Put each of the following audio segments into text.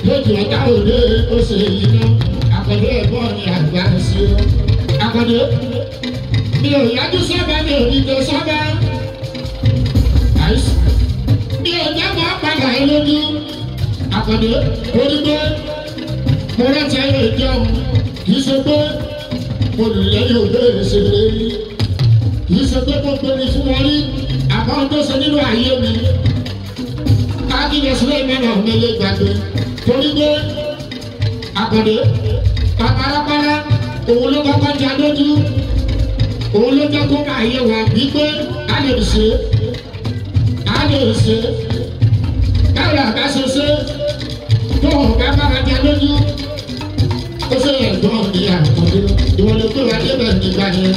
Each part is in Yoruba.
Lójú ọ̀tá òde ó ṣe yìí ná. Àkàndé ẹ̀gbọ́n ni àgbà sí o. Àkàndé mi ò yájú sábà mi ò ní tó sábà. Àìsàn mi ò jẹ́ kó padà yín lójú. Àkàndé orí pé mo rántí ayé ìjọun kì í ṣe pé mo lè lẹ́yìn òde ìṣeré rí. Kì í ṣe pé mo gbé ní fún wọn rí àmọ́ tó ṣe nínú ayé mi. Káàkiri sílẹ̀ mẹ́rin ọ̀hún lè gbàgbé torí pé Àkàndé paparapara òun ló kọ́kọ́ já lójú òun ló jẹ́ kó máa yé wa wípé a lè ṣe a lè ṣe báwo la bá ṣe ṣe tó o bá bára já lójú ó ṣe ẹ̀gbọ́n ní Àkàndé ìwọ ló gbé wa débẹ̀ nígbà yẹn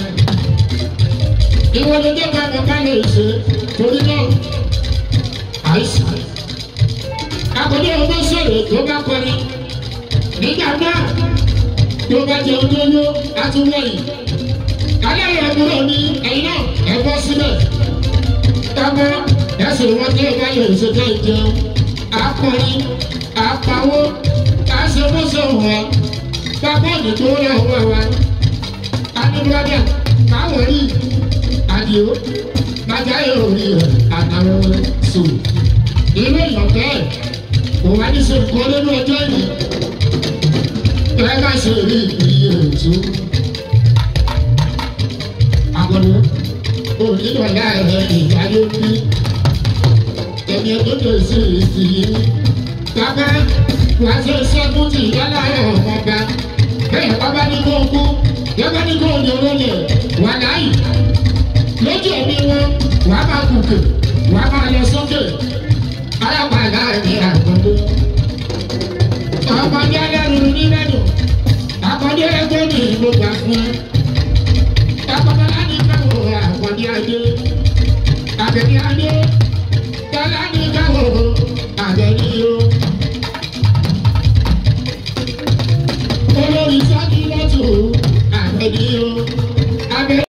ìwọ ló dé bá wọn ká lè ṣe torí náà àìsàn. Àkàndé ọmọ sọ̀rọ̀ tó bá kọrin nígbà náà tó bá jẹun tó yó àtúwọ̀yìn. Aláyọ̀ àbúrò ní ẹ̀yin náà ẹ bọ́ síbẹ̀. Tábọ́ ẹ̀sìn wọn tẹ́ ẹ bá lè ṣe tẹ́ ìjẹun. Akọrin, apawó, aṣemọ́sọ̀ wọn. Bàbá òní tó rẹ̀ wọ́n wa. Adébúrádà, káwọ̀ rí àdìo, bàjá yóò rí ẹ̀ àtàwọn sùn. Ilé ìyọ̀kẹ́ ẹ̀ kò wá ní ṣe nǹkan lórí ọjọ́ yìí. Ẹ má ṣe rí iye ètò. Àkàndé onídọ̀lá ẹ̀ ìyáyé bí. Ẹ̀mí ẹ̀dọ́dọ̀ sí ìsì yìí. Bàbá wàá ṣe ṣẹ́gun ti ìyálà ẹ̀ ọ̀mọba. Bẹ́ẹ̀ bàbá ní kó kú, bàbá ní kó ní olóyè wà láàyè. Lójú ẹ̀mí wọn, wàá máa gòkè, wàá máa lọ sókè. Alápàdá ní Àkàndé. Ọmọdé ẹlẹ́rù nílẹ̀dùn. Àkàndé ẹgbẹ́ mi ló gbà fún ẹ. Ọmọdé ní káwọ̀ Àkàndé adé. Àbẹ̀ní adé. Tọ́lá ní káwọ̀ Àbẹ̀ní o. Olórí sáájú lọ́tù Àbẹ̀ní o. Àbẹ̀ní.